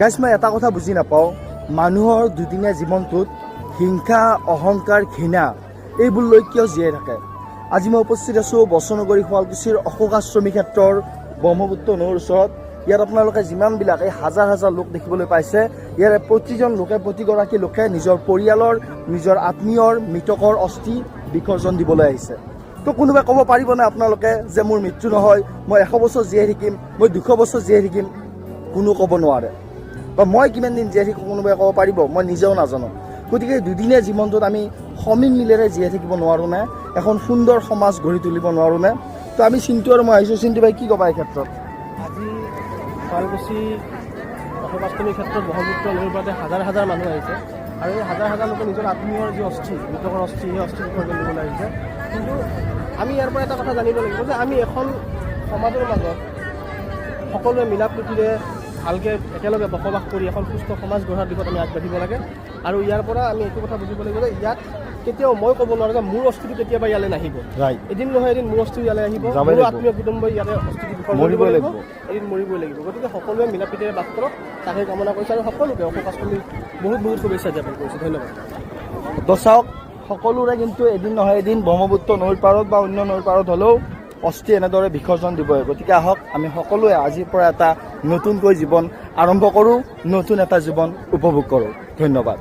গাইছ, মই এটা কথা বুজি নাপাওঁ। মানুহৰ দুদিনীয়া জীৱনটোত হিংসা, অহংকাৰ, ঘৃণা এইবোৰ লৈ কিয় জীয়াই থাকে? আজি মই উপস্থিত আছোঁ বচনগৰী শুৱালকুছিৰ অশোকাশ্ৰমী ক্ষেত্ৰৰ ব্ৰহ্মপুত্ৰ নৈৰ ওচৰত। ইয়াত আপোনালোকে যিমানবিলাক এই হাজাৰ হাজাৰ লোক দেখিবলৈ পাইছে, ইয়াৰে প্ৰতিজন লোকে, প্ৰতিগৰাকী লোকে নিজৰ পৰিয়ালৰ, নিজৰ আত্মীয়ৰ মৃতকৰ অস্থি বিসৰ্জন দিবলৈ আহিছে। তো কোনোবাই ক'ব পাৰিবনে আপোনালোকে যে মোৰ মৃত্যু নহয়, মই 100 বছৰ জীয়াই থাকিম, মই 200 বছৰ জীয়াই থাকিম? কোনো ক'ব নোৱাৰে। বা মই কিমান দিন জীয়াই থাকিম কোনোবাই ক'ব পাৰিব? মই নিজেও নাজানো। গতিকে দুদিনীয়া জীৱনটোত আমি সমিল মিলেৰে জীয়াই থাকিব নোৱাৰোঁনে? এখন সুন্দৰ সমাজ গঢ়ি তুলিব নোৱাৰোঁনে? তো আমি চিন্তু আৰু মই আহিছোঁ। চিন্তু ভাই, কি ক'বা এই ক্ষেত্ৰত? আজি শুৱালকুছি অশোকাষ্টমীৰ ক্ষেত্ৰত ব্ৰহ্মপুত্ৰ নৈৰ পাৰতে হাজাৰ হাজাৰ মানুহ আহিছে আৰু এই হাজাৰ হাজাৰ লোকে নিজৰ আত্মীয়ৰ যি অস্থি, মৃতকৰ অস্থি, সেই অস্থি বিসৰ্জন দিবলৈ আহিছে। কিন্তু আমি ইয়াৰ পৰা এটা কথা জানিব লাগিব যে আমি এখন সমাজৰ মাজত সকলোৱে মিলা প্ৰীতিৰে ভালকৈ একেলগে বসবাস কৰি এখন সুস্থ সমাজ গঢ়াৰ দিশত আমি আগবাঢ়িব লাগে। আৰু ইয়াৰ পৰা আমি এইটো কথা বুজিব লাগিব যে ইয়াত কেতিয়াও মই ক'ব নোৱাৰোঁ যে মোৰ অস্থিটো কেতিয়াবা ইয়ালৈ নাহিব। এদিন নহয় এদিন মোৰ অস্থি ইয়ালৈ আহিব। যাবই মোৰ লাগিব। আত্মীয় কুটুম্বই ইয়াতে অস্থিটো বিসৰ্জন দিব মৰিবই লাগিব। লাগিব। এদিন মৰিবই লাগিব। গতিকে সকলোৱে মিলা প্ৰীতিৰে বাস কৰক, তাকে কামনা কৰিছোঁ আৰু সকলোকে অশোকাষ্টমীৰ বহুত বহুত শুভেচ্ছা জ্ঞাপন কৰিছোঁ। ধন্যবাদ। তো চাওক, সকলোৰে কিন্তু এদিন নহয় এদিন ব্ৰহ্মপুত্ৰ নৈৰ পাৰত বা অন্য নৈৰ পাৰত হ'লেও অস্থি এনেদৰে বিসৰ্জন দিবই। গতিকে আহক, আমি সকলোৱে আজিৰ পৰা এটা নতুনকৈ জীৱন আৰম্ভ কৰোঁ, নতুন এটা জীৱন উপভোগ কৰোঁ। ধন্যবাদ।